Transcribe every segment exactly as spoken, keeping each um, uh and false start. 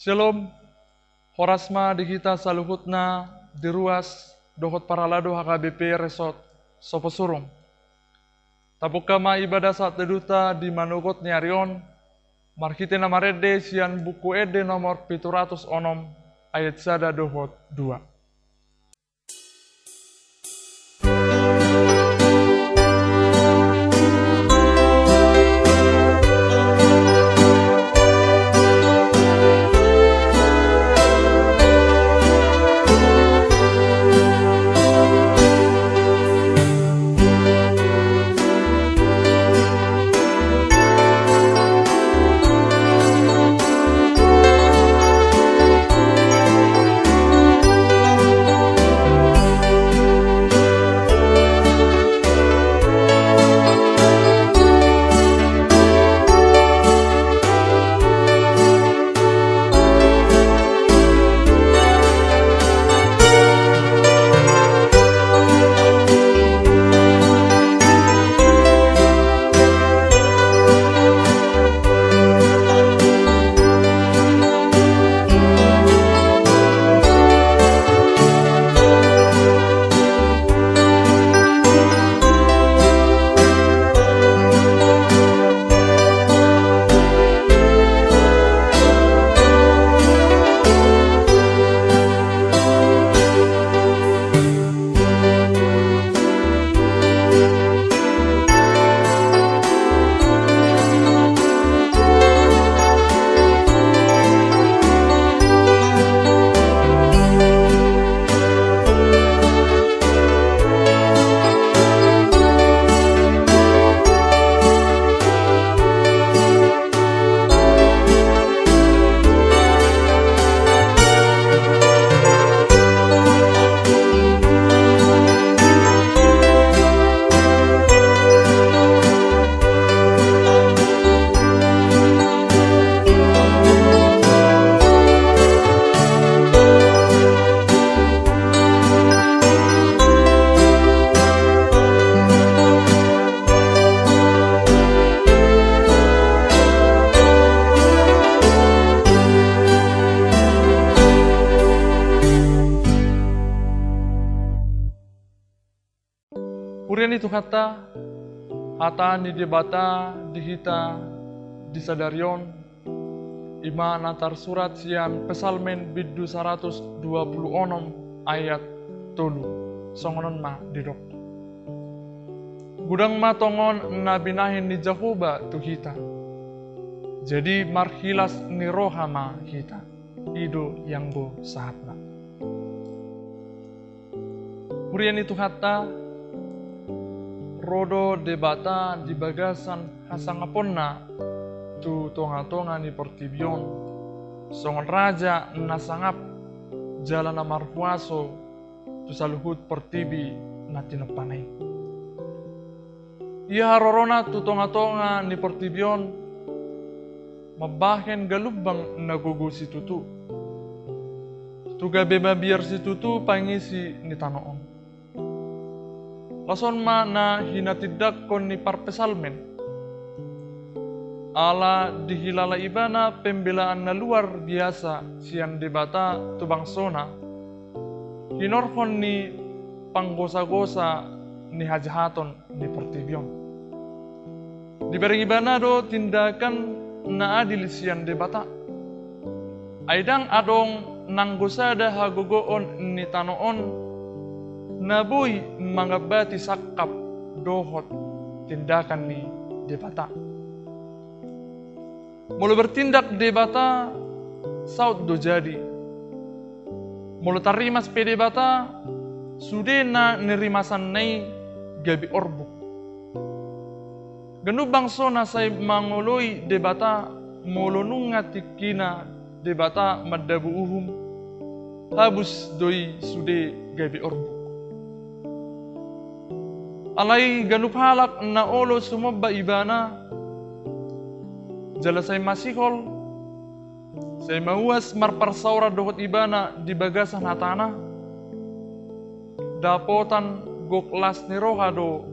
Shalom. Horas ma di hita saluhutna di ruas dohot parhalado H K B P Resort Soposurung. Tapungka ma ibadah sahat teduhta di manogot ni ari on, marhite na marende sian Buku Ende nomor pitu ratus onom, ayat sada dohot dua. Huria ni Tuhanta, hata ni Debata di hita di sadari on, i ma na tarsurat sian Psalmen bindu saratus dua pulu onom ayat tolu, songon on ma didok. Godang ma tongon na binahen ni Jahowa tu hita. Jadi marhilas ni roha ma hita. I do ianggo sahatna. Huria ni Tuhanta, ro do Debata di bagasan hasangaponna tu tongatonga ni portibi on, songon raja na sangap jala na marhuaso tu saluhut portibi na tinompana i. Ia harorona tu tongatonga ni portibi on mambahen galumbang na gogo situtu, tu gabe mabiar situtu pangisi ni tano on. Laos on ma na hinatindanghon ni parpsalmen. Ala dihilala ibana pembelaan na luar biasa sian Debata tu bangsona, hinorhon ni panggosagosa ni hajahaton di portibi on. Dibereng ibana do tindakan na adil sian Debata. Ai ndang adong nanggo sada hagogoon ni tano on na boi mangambati sangkap dohot tindakan ni Debata. Molo bertindak Debata, saut do jadi. Molo tarrimas pe Debata, sude na nirimasanna i gabe orbuk. Ganup bangsona sai mangoloi Debata, molo nunga tingkina Debata mandabu uhum, habus do i sude gabe orbuk. Alai ganup halak na olo sumomba ibana, jala sai masihol, sai mauas marparsaoran dohot ibana di bagasan hatana, dapotan gok las ni roha do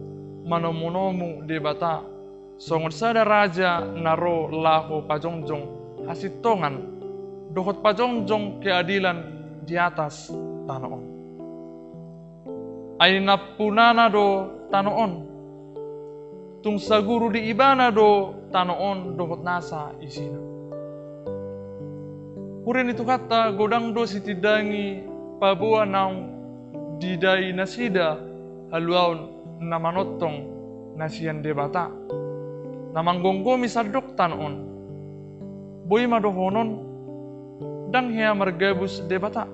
manomunomu Debata, songon sada raja na ro laho pajongjong hasintongan dohot pajongjong keadilan di atas tano on. Ai nampunana do tano on, tung saguru di Ibana do tano on dohot nasa isina. Huria ni Tuhanta, godang do sitindangi paboa naung didai nasida haluaon na manongtong na sian Debata, na manggomgomi sandok tano on. Boi ma dohonon, ndang hea margabus Debata,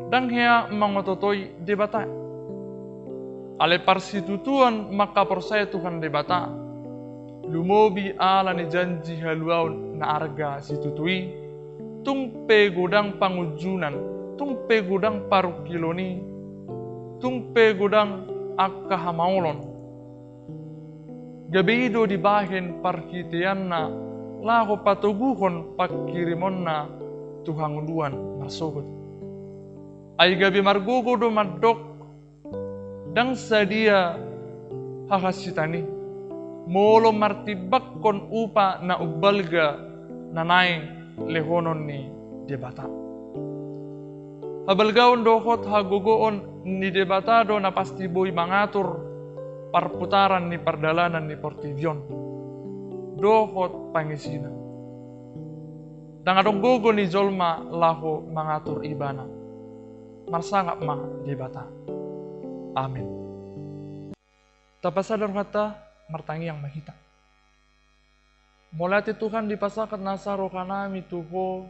ndang hea mangototoi Debata. Alai parsitutuan mangkaporsayai Tuhan Debata, lumobi ala ni janji haluaon na arga situtu i, tung pe godang pangunjunan, tung pe godang parungkilon i, tung pe godang angka hamaolon, gabe i do dibahen parhiteanna laho patoguhon pangkirimonna tu hangoluan marsogot. Ai gabe margogo do mandok, ndang sadia hahansitan i, molo martimbangkon upa na umbalga na naeng lehonon ni Debata. Habalgaon dohot hagogoon ni Debata do na pasti boi mangatur parputaran ni pardalanan ni portibi on dohot pangisina. Ndang adong gogo ni jolma laho mangatur ibana. Marsangap ma Debata. Amin. Tapasada rohanta, martangiang ma hita. Mauliate Tuhan, dipasahat nasa rohanami tu Ho,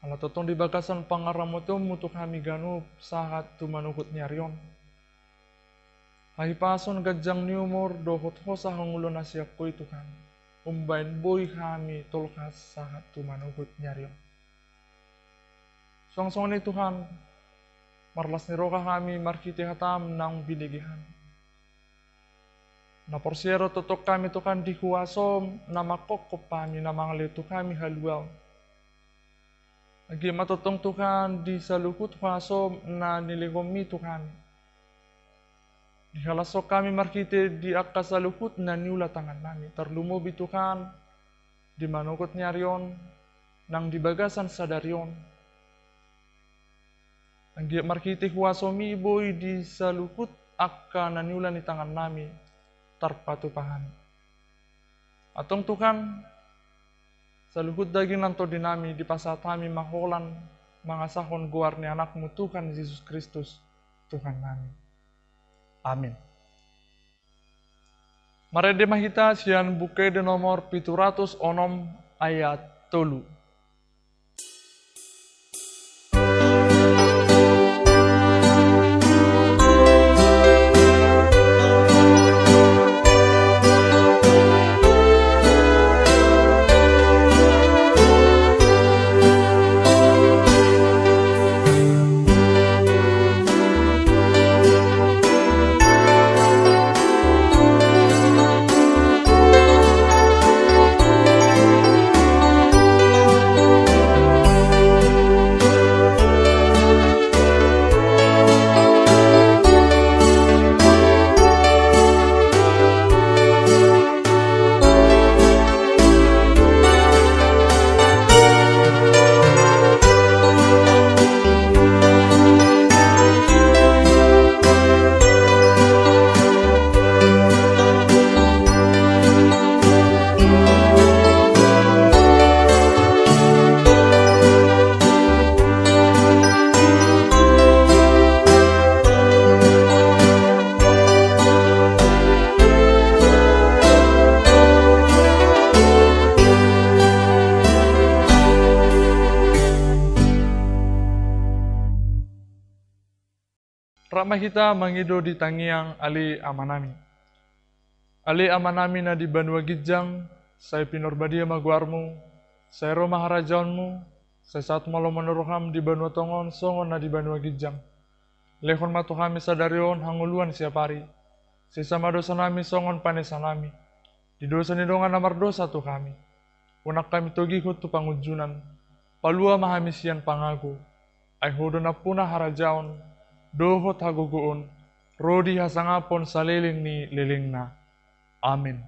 ala tongtong di bagasan pangaramotionMu tu hami ganup sahat tu manogot ni ari on. Hahipason, ganjang ni umur dohot hosa hangoluan na sian Ho i Tuhan, umbahen boi hami tolhas sahat tu manogot ni ari on. Suang songon i Tuhan, marlas ni roha hami marhite hataM naung binege hami, na porsea do tongtong hami Tuhan di huasoM na manghophop hami, na mangalehon tu hami haluaon. Anggiat ma tongtong Tuhan di saluhut huasoM na nilehonMi tu hami, dihalashon hami marhite di angka saluhut na niula tangannami, tarlumobi Tuhan di manogot ni ari on, nang di bagasan sadari on. Anggiat marhite huasoMi boi di saluhut angka na niula ni tangannami tarpatupa hami. Antong Tuhan, saluhut daging nang tondinami dipasahat hami ma holan mangasahon goar ni AnakMu Tuhan Jesus Kristus, Tuhannami. Amin. Marende ma hita sian Buku Ende nomor pitu ratus onom ayat tolu. Rap ma hita mangido di tangiang Ale Amanami. Ale Amanami na di banua ginjang, sai pinarbadia ma goarMu, sai ro ma harajaonMu, sai saut ma lomo ni rohaM di banua tonga on songon na di banua ginjang. Lehon ma tu hami sadari on hangoluan siapari. Sesa ma dosanami songon panesanami di dosa ni dongan na mardosa tu hami. Unang hami togihon tu pangunjunan. Palua ma hami sian pangago. Ai Ho do nampuna harajaon dohot hagogoon ro di hasangapon saleleng ni lelengna. Amin.